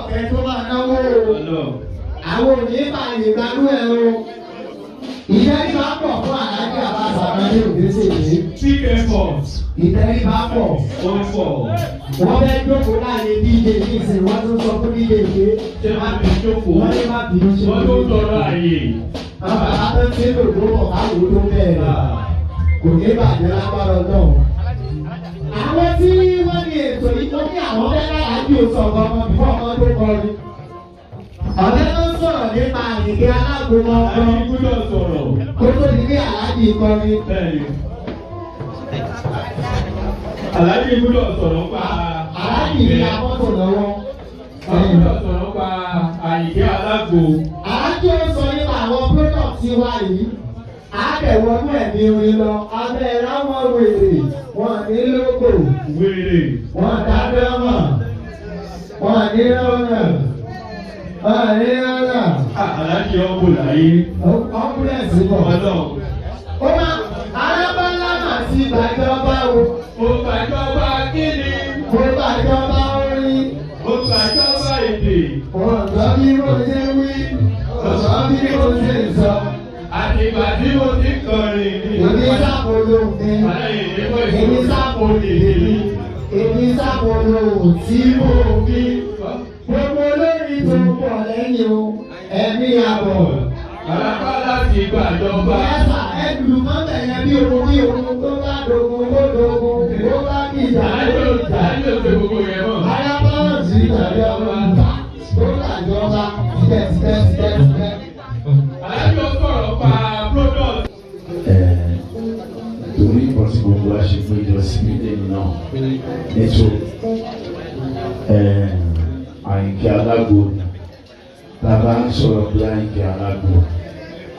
ọ̀fẹ́ tó máa náwó o. Àwọn òní fààyè gbanú ẹ̀ o. Ìtẹríba pọ̀ fún Àlájì Abbas Àkàndé Òbésèré. Ìtẹríba pọ̀. Wọ́n fẹ́ jókòó láàyè DJ ní ìsìn, wọ́n tún sọ fún DJ pé wọ́n ní má bínú ṣe. Wọ́n tó tọrọ àyè. Bàbá tó ń ṣe lòdò bọ̀ káwọ́ tó bẹ̀rẹ̀. Kò ní bàjẹ́ lágbára náà. Àwọn tí wọ́n ní ètò yìí tó ní àwọn fẹ́ láyàájú oṣù ọ̀gá ọmọ bífọ́ ọmọ tó kọrin. Ọ̀rẹ́ ló ń sọ̀rọ̀ nípa Àyìnkẹ́ Alágbo ọkọ Gbúdọ̀ sọ̀rọ̀. kó tó di pé Àlájì kọrin. Bẹ́ẹ̀ni. Àlájì gbúdọ̀ sọ̀rọ̀ pa Àlájì ní amọ́tò lọ́wọ́. Gbúdọ̀ sọ̀rọ̀ pa Àyìnkẹ́ Alágbo. Àlájì ó sọ nípa àwọn product wa yìí. Àbẹ̀wọ̀nú ẹ̀mí orin lọ, abẹ́ ráwọn wèrè, wọn ní lóko, Wèrè. wọn dábẹ́ mọ̀, wọn ní lọ́nà, wọn ní lọ́nà. Àlájì ọ̀bùn láyé. Ọ̀pùlẹ̀sì bọ̀. Ọlọ́run. Ó máa arábálá mà sí gbàjọba o. Mo gbàjọba kíni? Mo gbàjọba orin. Mo gbàjọba èdè. Ọ̀sán bí mo ṣe wí, ọ̀sán bí mo ṣe sọ. Àtìgbà tí mo ti kọrin. Èmi sápolo mi, èmi sápolo èmi, èmi sápolo tí mo fi. Gbogbo olórin tó pọ̀ lẹ́yìn o, ẹ̀mí àbọ̀. Arábálá ti gbàjọba. Ẹ̀sà ẹ̀dùn mọ́tẹ̀ yẹn bí ohun bí ohun tó bá dogun ó dogun, ó bá dìjà ó dìjà. Àlájì ò ṣe gbogbo yẹn mọ́. Arábọ́lá ti gbàjọba, ó gbàjọba, títẹ̀ títẹ̀ títẹ̀ títẹ̀. Àlájì ó sọ̀rọ̀ pa product. Torí nǹkan tí gbogbo wa ṣe péjọ sí mílíọ̀nù náà nítorí Àyìnkẹ́ Alágbo, tá a bá ń sọ̀rọ̀ bí Àyìnkẹ́ Alágbo,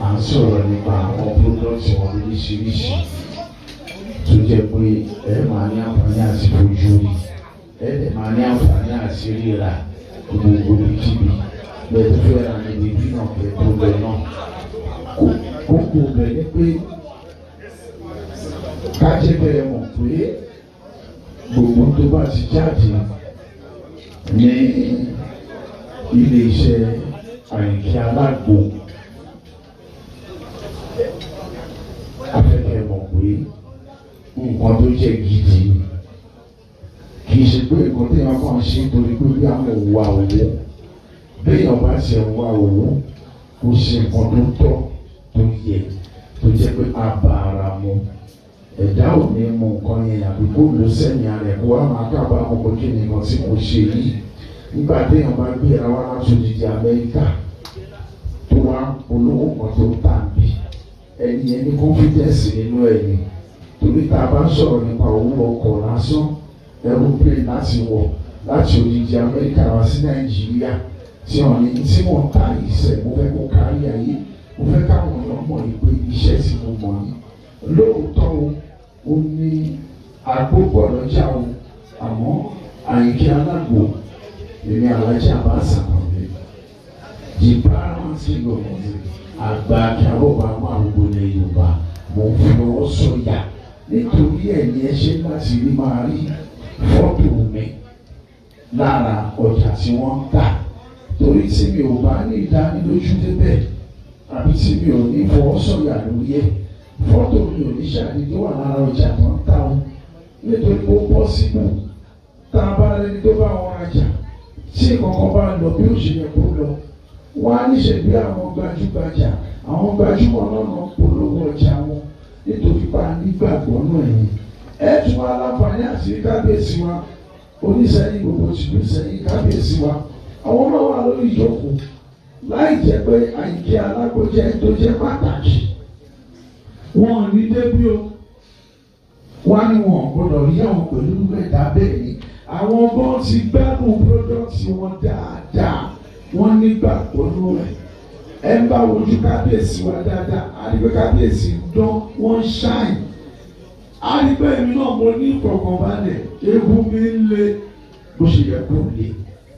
à ń sọ̀rọ̀ nípa àwọn product wọn lóríṣiríṣi tó jẹ́ pé ẹ máa ní àǹfààní àti fojú rí, ẹ dẹ̀ máa ní àǹfààní àti ríra gbogbo ibikíbi bẹ́ẹ̀ tó fẹ́ ra níbi bí náà kẹ́ tó lọ náà. Kókó bẹ̀ ni pé ká jẹ́ kẹ́ ẹ mọ̀ pé gbogbo tó bá ti jáde ní ilé iṣẹ́ Àyìnkẹ́ Alágbo, afẹ́kẹ́ mọ̀ pé nǹkan tó jẹ́ gidi, kì í ṣe pé nǹkan tí wọ́n kàn ṣe nítorí pé bí àwọn òwò àwòwò béèyàn bá ṣe ń wá owó kó ṣe nǹkan tó tọ́ tó yẹ tó jẹ́ pé a bá ara mu. Ẹ̀dá ò ní mú nǹkan yẹn àbí kó ló sẹ́yìn ara ẹ̀ kó wá máa kábàámọ̀ pé kí ni nǹkan tí mo ṣe yìí. Nígbà téèyàn bá gbéra wá láti odidi Amẹ́ríkà tó wá polówó nǹkan tó ń tà bí ẹni yẹn ní confidence nínú ẹ̀ ni. Torí tá a bá ń sọ̀rọ̀ nípa owó ọkọ̀ lásán, aeroplane láti wọ̀ láti odidi Amẹ́ríkà wá sí Nàìjíríà, tí wọ́n ní tí wọ́n ta iṣẹ́, mo fẹ́ kó kárí ayé, mo fẹ́ káwọn èèyàn mọ̀ ní pé iṣẹ́ tí mo mọ̀ ní. Lóòótọ́ o, ó ní agbópọ̀ lọ́jà o, àmọ́ Àyìnkẹ́ Alágbo, èmi Àlájì Abbas Àkàndé, the paramount king of music, àgbà akíábọ̀bá mú àgbo ilẹ̀ Yorùbá, mo ń fi ọwọ́ sọ̀yà nítorí ẹ̀ ní ẹ ṣe láti rí máa rí fọ́tò mi lára ọjà tí wọ́n ń tà. Torí tí mi ò bá ní ìdánilójú débẹ̀ àbí tí mi ò ní fọwọ́ sọ̀yà lórí ẹ̀, fọ́tò mi ò ní ṣàdédé wà lára ọjà tó ń tà wọn. Nítorí ó bọ́ síbù tá a bá lẹni tó bá wọn rajà tí kankan bá lọ bí ó ṣe yẹ kó lọ, wọn á níṣe bí àwọn gbajúgbajà, àwọn gbajúmọ̀ náà náà polówó ọjà wọn nítorí bá a nígbàgbọ́ náà ẹ̀yìn. Ẹ tún wá láǹfààní àti kábíyèsí wa oníṣẹ́yìn gbogbo tìlú sẹ́yìn kábíyèsí wa, àwọn náà wà lórí ìjókòó láì jẹ́ pé Àyìnkẹ́ Alágbo jẹ́ tó jẹ́ pàtàkì. Wọn ò ní débí o, wọn á ní wọn ò gbọ́dọ̀ rí àwọn pẹ̀lú ẹ̀dá bẹ́ẹ̀ ni. Àwọn gan ti gbádùn product wọn dáadáa, wọ́n nígbàgbọ́ nú ẹ̀. Ẹ ń bá wojú kábíyèsí wa dáadáa, á rí pé kábíyèsí ń dán, wọ́n ń ṣáìn. Á rí pé èmi náà mo ní ìfọ̀kànbalẹ̀, ewu mi ń le bó ṣe yẹ kó le.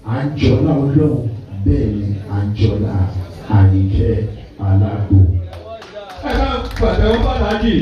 À ń jọlá Ọlọ́run, bẹ́ẹ̀ ni à ń jọlá Àyìnkẹ́ Alágbo. Ẹ bá pàtẹ́wọ́ bá Àlájì.